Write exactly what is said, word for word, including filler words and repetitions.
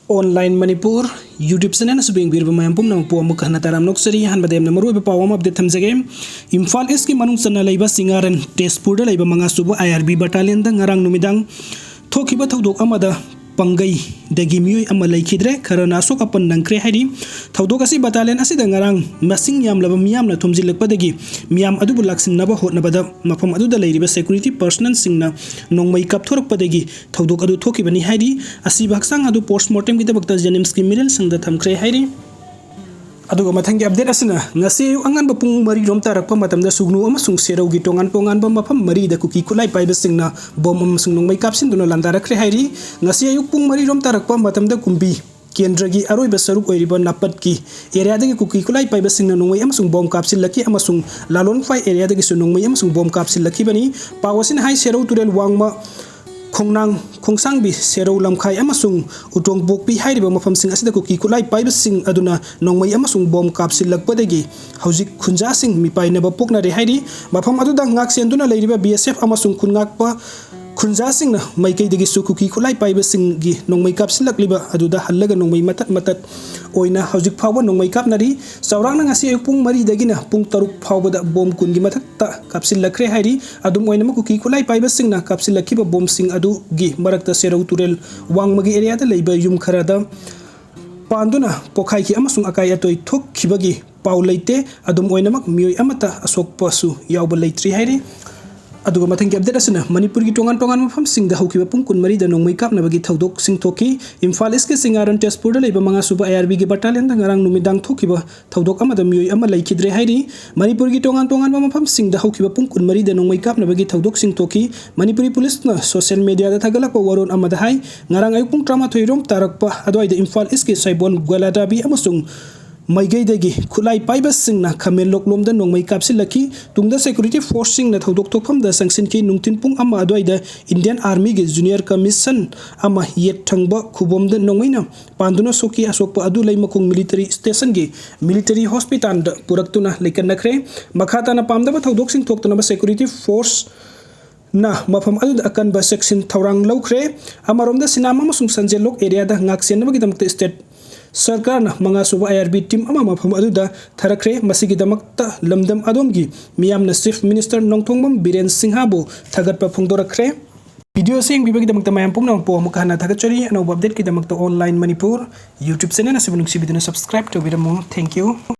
Online Manipur YouTube channel ꯑꯁꯤꯕꯨ ꯌꯦꯡꯕꯤꯔꯤꯕ ꯃꯌꯥꯝ ꯄꯨꯝꯅꯃꯛꯄꯨ ꯑꯃꯨꯛ ꯍꯟꯅ ꯇꯔꯥꯝꯅ ꯑꯣꯛꯆꯔꯤ꯫ ꯑꯍꯥꯟꯕꯗ ꯌꯥꯝꯅ ꯃꯔꯨꯑꯣꯏꯕ ꯄꯥꯎ ꯑꯃ update ꯊꯝꯖꯒꯦ꯫ ꯏꯝꯐꯥꯜ ꯏꯁꯀꯤ ꯃꯅꯨꯡ ꯆꯟꯅ ꯂꯩꯕ ꯁꯤꯡꯉꯥꯔꯟ ꯇꯦꯖꯄꯨꯔꯗ ꯂꯩꯕ ꯃꯉꯥꯁꯨꯕ I R B battalionꯗ ꯉꯔꯥꯡ ꯅꯨꯃꯤꯗꯥꯡ ꯊꯣꯛꯈꯤꯕ ꯊꯧꯗꯣꯛ ꯑꯃꯗ ꯄꯥꯡꯒꯩꯗꯒꯤ ꯃꯤꯑꯣꯏ ꯑꯃ ꯂꯩꯈꯤꯗ꯭ꯔꯦ, ꯈꯔꯅ ꯑꯁꯣꯛ ꯑꯄꯟ ꯅꯪꯈ꯭ꯔꯦ ꯍꯥꯏꯔꯤ꯫ ꯊꯧꯗꯣꯛ ꯑꯁꯤ battalion ꯑꯁꯤꯗ ꯉꯔꯥꯡ ꯃꯁꯤꯡ ꯌꯥꯝꯂꯕ ꯃꯤꯌꯥꯝꯅ ꯊꯨꯝꯖꯤꯜꯂꯛꯄꯗꯒꯤ ꯃꯤꯌꯥꯝ ꯑꯗꯨꯕꯨ ꯂꯥꯛꯁꯤꯟꯅꯕ ꯍꯣꯠꯅꯕꯗ ꯃꯐꯝ ꯑꯗꯨꯗ ꯂꯩꯔꯤꯕ security personnelꯁꯤꯡꯅ ꯅꯣꯡꯃꯩ ꯀꯥꯞꯊꯣꯔꯛꯄꯗꯒꯤ ꯊꯧꯗꯣꯛ ꯑꯗꯨ ꯊꯣꯛꯈꯤꯕꯅꯤ ꯍꯥꯏꯔꯤ꯫ ꯑꯁꯤꯕ ꯍꯛꯆꯥꯡ ꯑꯗꯨ postmortemꯒꯤꯗꯃꯛꯇ JNIMSꯀꯤ ꯃꯤꯔꯦꯜ ꯁꯪꯗ ꯊꯝꯈ꯭ꯔꯦ ꯍꯥꯏꯔꯤ꯫ ꯑꯗꯨꯒ ꯃꯊꯪꯒꯤ update ꯑꯁꯤꯅ ꯉꯁꯤ ꯑꯌꯨꯛ ꯑꯉꯟꯕ ꯄꯨꯡ ꯃꯔꯤ ꯔꯣꯝ ꯇꯥꯔꯛꯄ ꯃꯇꯝꯗ ꯁꯨꯒꯅꯨ ꯑꯃꯁꯨꯡ ꯁꯦꯔꯧꯒꯤ ꯇꯣꯉꯥꯟ ꯇꯣꯉꯥꯟꯕ ꯃꯐꯝ ꯃꯔꯤꯗ ꯀꯨꯀꯤ ꯈꯨꯠꯂꯥꯏ ꯄꯥꯏꯕꯁꯤꯡꯅ ꯕꯣꯝ ꯑꯃꯁꯨꯡ ꯅꯣꯡꯃꯩ ꯀꯥꯞꯁꯤꯟꯗꯨꯅ ꯂꯥꯟꯗꯥꯔꯛꯈ꯭ꯔꯦ ꯍꯥꯏꯔꯤ꯫ ꯉꯁꯤ ꯑꯌꯨꯛ ꯄꯨꯡ ꯃꯔꯤ ꯔꯣꯝ ꯇꯥꯔꯛꯄ ꯃꯇꯝꯗ ꯀꯨꯝꯕꯤ ꯀꯦꯟꯗ꯭ꯔꯒꯤ ꯑꯔꯣꯏꯕ ꯁꯔꯨꯛ ꯑꯣꯏꯔꯤꯕ ꯅꯥꯄꯠꯀꯤ areaꯗꯒꯤ ꯀꯨꯀꯤ ꯈꯨꯠꯂꯥꯏ ꯄꯥꯏꯕꯁꯤꯡꯅ ꯅꯣꯡꯃꯩ ꯑꯃꯁꯨꯡ ꯕꯣꯝ ꯀꯥꯞꯁꯤꯜꯂꯛꯈꯤ ꯑꯃꯁꯨꯡ ꯂꯥꯂꯣꯟꯐꯥꯏ areaꯗꯒꯤꯁꯨ ꯅꯣꯡꯃꯩ ꯑꯃꯁꯨꯡ ꯕꯣꯝ ꯀꯥꯞꯁꯤꯜꯂꯛꯈꯤꯕꯅꯤ꯫ ꯄꯥꯎ ꯑꯁꯤꯅ ꯍꯥꯏ, ꯁꯦꯔꯧ ꯇꯨꯔꯦꯜ ꯋꯥꯡꯃ, ꯈꯣꯡꯅꯥꯡ, ꯈꯣꯡꯁꯥꯡꯕꯤ, ꯁꯦꯔꯧ ꯂꯝꯈꯥꯏ ꯑꯃꯁꯨꯡ ꯎꯇꯣꯡꯄꯣꯛꯄꯤ ꯍꯥꯏꯔꯤꯕ ꯃꯐꯝꯁꯤꯡ ꯑꯁꯤꯗ ꯀꯨꯀꯤ ꯈꯨꯠꯂꯥꯏ ꯄꯥꯏꯕꯁꯤꯡ ꯑꯗꯨꯅ ꯅꯣꯡꯃꯩ ꯑꯃꯁꯨꯡ ꯕꯣꯝ ꯀꯥꯞꯁꯤꯜꯂꯛꯄꯗꯒꯤ ꯍꯧꯖꯤꯛ ꯈꯨꯟꯖꯥꯁꯤꯡ ꯃꯤꯄꯥꯏꯅꯕ ꯄꯣꯛꯅꯔꯦ ꯍꯥꯏꯔꯤ꯫ ꯃꯐꯝ ꯑꯗꯨꯗ ꯉꯥꯛꯁꯦꯟꯗꯨꯅ ꯂꯩꯔꯤꯕ B S F ꯑꯃꯁꯨꯡ ꯈꯨꯟꯉꯥꯛꯄ ꯈꯨꯟꯖꯥꯁꯤꯡꯅ ꯃꯥꯏꯀꯩꯗꯒꯤꯁꯨ ꯀꯨꯀꯤ ꯈꯨꯠꯂꯥꯏ ꯄꯥꯏꯕꯁꯤꯡꯒꯤ ꯅꯣꯡꯃꯩ ꯀꯥꯞꯁꯤꯜꯂꯛꯂꯤꯕ ꯑꯗꯨꯗ ꯍꯜꯂꯒ ꯅꯣꯡꯃꯩ ꯃꯇꯠ ꯃꯇꯠ ꯑꯣꯏꯅ ꯍꯧꯖꯤꯛ ꯐꯥꯎꯕ ꯅꯣꯡꯃꯩ ꯀꯥꯞꯅꯔꯤ꯫ ꯆꯥꯎꯔꯥꯛꯅ ꯉꯁꯤ ꯑꯌꯨꯛ ꯄꯨꯡ ꯃꯔꯤꯗꯒꯤꯅ ꯄꯨꯡ ꯇꯔꯨꯛ ꯐꯥꯎꯕꯗ ꯕꯣꯝ ꯀꯨꯟꯒꯤ ꯃꯊꯛꯇ ꯀꯥꯞꯁꯤꯜꯂꯛꯈ꯭ꯔꯦ ꯍꯥꯏꯔꯤ꯫ ꯑꯗꯨꯝ ꯑꯣꯏꯅꯃꯛ ꯀꯨꯀꯤ ꯈꯨꯠꯂꯥꯏ ꯄꯥꯏꯕꯁꯤꯡꯅ ꯀꯥꯞꯁꯤꯜꯂꯛꯈꯤꯕ ꯕꯣꯝꯁꯤꯡ ꯑꯗꯨꯒꯤ ꯃꯔꯛꯇ ꯁꯦꯔꯧ ꯇꯨꯔꯦꯜ ꯋꯥꯡꯃꯒꯤ areaꯗ ꯂꯩꯕ ꯌꯨꯝ ꯈꯔꯗ ꯄꯥꯟꯗꯨꯅ ꯄꯣꯈꯥꯏꯈꯤ ꯑꯃꯁꯨꯡ ꯑꯀꯥꯏ ꯑꯇꯣꯏ ꯊꯣꯛꯈꯤꯕꯒꯤ ꯄꯥꯎ ꯂꯩꯇꯦ꯫ ꯑꯗꯨꯝ ꯑꯣꯏꯅꯃꯛ ꯃꯤꯑꯣꯏ ꯑꯃꯠꯇ ꯑꯁꯣꯛꯄꯁꯨ ꯌꯥꯎꯕ ꯂꯩꯇ꯭ꯔꯤ ꯍꯥꯏꯔꯤ꯫ ꯑꯗꯨꯒ ꯃꯊꯪꯒꯤ update ꯑꯁꯤꯅ ꯃꯅꯤꯄꯨꯔꯒꯤ ꯇꯣꯉꯥꯟ ꯇꯣꯉꯥꯟꯕ ꯃꯐꯝꯁꯤꯡꯗ ꯍꯧꯈꯤꯕ ꯄꯨꯡ ꯀꯨꯟꯃꯔꯤꯗ ꯅꯣꯡꯃꯩ ꯀꯥꯞꯅꯕꯒꯤ ꯊꯧꯗꯣꯛꯁꯤꯡ ꯊꯣꯛꯈꯤ꯫ ꯏꯝꯐꯥꯜ ꯏꯁꯀꯤ ꯁꯤꯡꯉꯥꯔꯟ ꯇꯦꯖꯄꯨꯔꯗ ꯂꯩꯕ ꯃꯉꯥꯁꯨꯕ I R Bꯒꯤ battalionꯗ ꯉꯔꯥꯡ ꯅꯨꯃꯤꯗꯥꯡ ꯊꯣꯛꯈꯤꯕ ꯊꯧꯗꯣꯛ ꯑꯃꯗ ꯃꯤꯑꯣꯏ ꯑꯃ ꯂꯩꯈꯤꯗ꯭ꯔꯦ ꯍꯥꯏꯔꯤ꯫ ꯃꯅꯤꯄꯨꯔꯒꯤ ꯇꯣꯉꯥꯟ ꯇꯣꯉꯥꯟꯕ ꯃꯐꯝꯁꯤꯡꯗ ꯍꯧꯈꯤꯕ ꯄꯨꯡ ꯀꯨꯟꯃꯔꯤꯗ ꯅꯣꯡꯃꯩ ꯀꯥꯞꯅꯕꯒꯤ ꯊꯧꯗꯣꯛꯁꯤꯡ ꯊꯣꯛꯈꯤ꯫ ꯃꯅꯤꯄꯨꯔꯤ ꯄꯨꯂꯤꯁꯅ social mediaꯗ ꯊꯥꯒꯠꯂꯛꯄ ꯋꯥꯔꯣꯜ ꯑꯃꯗ ꯍꯥꯏ, ꯉꯔꯥꯡ ꯑꯌꯨꯛ ꯄꯨꯡ ꯇꯔꯥꯃꯥꯊꯣꯏ ꯔꯣꯝ ꯇꯥꯔꯛꯄ ꯑꯗꯨꯋꯥꯏꯗ ꯏꯝꯐꯥꯜ ꯏꯁꯀꯤ ꯁꯥꯏꯕꯣꯟ, ꯒ꯭ꯋꯥꯂꯥꯗꯥꯕꯤ ꯑꯃꯁꯨꯡ ꯃꯥꯏꯀꯩꯗꯒꯤ ꯈꯨꯠꯂꯥꯏ ꯄꯥꯏꯕꯁꯤꯡꯅ ꯈꯥꯃꯦꯟꯂꯣꯛꯂꯣꯝꯗ ꯅꯣꯡꯃꯩ ꯀꯥꯞꯁꯤꯜꯂꯛꯈꯤ꯫ ꯇꯨꯡꯗ security forceꯁꯤꯡꯅ ꯊꯧꯗꯣꯛ ꯊꯣꯛꯐꯝꯗ ꯆꯪꯁꯤꯟꯈꯤ꯫ ꯅꯨꯡꯊꯤꯜ ꯄꯨꯡ ꯑꯃ ꯑꯗꯨꯋꯥꯏꯗ Indian Armyꯒꯤ junior commission ꯑꯃ ꯌꯦꯠ ꯊꯪꯕ ꯈꯨꯕꯣꯝꯗ ꯅꯣꯡꯃꯩꯅ ꯄꯥꯟꯗꯨꯅ ꯁꯣꯛꯈꯤ꯫ ꯑꯁꯣꯛꯄ ꯑꯗꯨ ꯂꯩꯃꯈꯣꯡ military stationꯒꯤ military hospitalꯗ ꯄꯨꯔꯛꯇꯨꯅ ꯂꯩꯀꯠꯅꯈ꯭ꯔꯦ꯫ ꯃꯈꯥ ꯇꯥꯅ ꯄꯥꯝꯗꯕ ꯊꯧꯗꯣꯛꯁꯤꯡ ꯊꯣꯛꯇꯅꯕ security force ꯅ ꯃꯐꯝ ꯑꯗꯨꯗ ꯑꯀꯟꯕ ꯆꯦꯛꯁꯤꯟ ꯊꯧꯔꯥꯡ ꯂꯧꯈ꯭ꯔꯦ꯫ ꯑꯃꯔꯣꯝꯗ ꯁꯤꯅꯥꯝ ꯑꯃꯁꯨꯡ ꯁꯟꯖꯦꯜ ꯂꯣꯛ ꯑꯦꯔꯤꯌꯥꯗ ꯉꯥꯛꯁꯦꯟꯅꯕꯒꯤꯗꯃꯛꯇ ꯁ꯭ꯇꯦꯠ ꯁꯔꯀꯥꯔꯅ ꯃꯉꯥꯁꯨꯕ ꯑꯥꯏ ꯑꯥꯔ ꯕꯤ ꯇꯤꯝ ꯑꯃ ꯃꯐꯝ ꯑꯗꯨꯗ ꯊꯥꯔꯛꯈ꯭ꯔꯦ꯫ ꯃꯁꯤꯒꯤꯗꯃꯛꯇ ꯂꯝꯗꯝ ꯑꯗꯣꯝꯒꯤ ꯃꯤꯌꯥꯝꯅ ꯆꯤꯐ ꯃꯤꯅꯤꯁꯇꯔ ꯅꯣꯡꯊꯣꯡꯕꯝ ꯕꯤꯔꯦꯟ ꯁꯤꯡꯍꯕꯨ ꯊꯥꯒꯠꯄ ꯐꯣꯡꯗꯣꯔꯛꯈ꯭ꯔꯦ꯫ ꯚꯤꯗꯤꯑꯣ ꯑꯁꯤ ꯌꯦꯡꯕꯤꯕꯒꯤꯗꯃꯛꯇ ꯃꯌꯥꯝ ꯄꯨꯝꯅꯃꯛꯄꯨ ꯑꯃꯨꯛ ꯍꯟꯅ ꯊꯥꯒꯠꯆꯔꯤ꯫ ꯑꯅꯧꯕ ꯑꯞꯗꯦꯠꯀꯤꯗꯃꯛꯇ ꯑꯣꯟꯂꯥꯏꯟ ꯃꯅꯤꯄꯨꯔ ꯌꯨꯇ꯭ꯌꯨꯕ ꯆꯦꯅꯦꯜ ꯑꯁꯤꯕꯨ ꯅꯨꯡꯁꯤꯕꯤꯗꯨꯅ ꯁꯕꯁꯀ꯭ꯔꯥꯏꯕ ꯇꯧꯕꯤꯔꯝꯃꯨ꯫ Thank you꯫